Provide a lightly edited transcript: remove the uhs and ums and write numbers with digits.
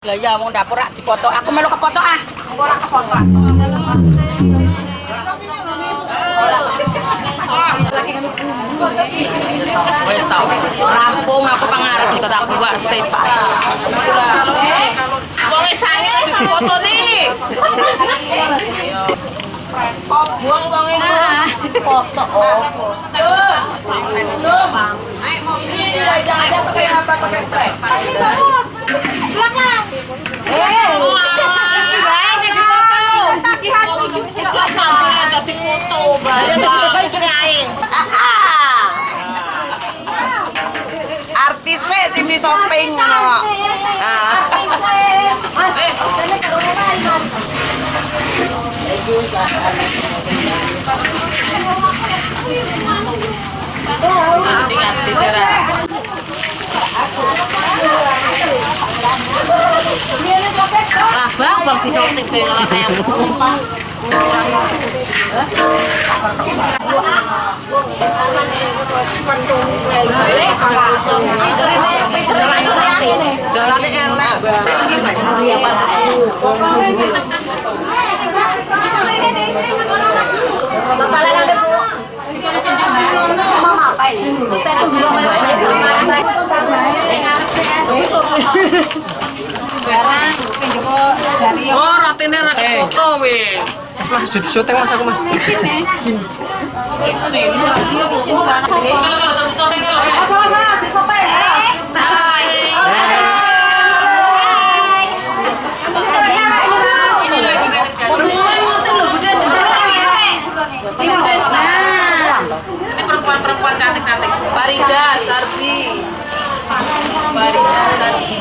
Lah ya wong dapur rak dipoto. Aku melu kepoto ah. Engko ora kepoto. Wis tau. Rampung aku pangarep iki tak buak sepak. Wong sange dipotone. Kok buang wong iku. Foto opo. Artise sing disoting ngono kok. Lah bang, bang disoting ben ora kaya Jalane elek, Oh, rotine ra foto we. Mas, jadi syuting Mas aku Mas. Isin. Kalau disoting kalau. Hai. Ini lagi gadis-gadis. Ini perempuan-perempuan cantik-cantik. Farida, Sarbi. Farida, Sarbi.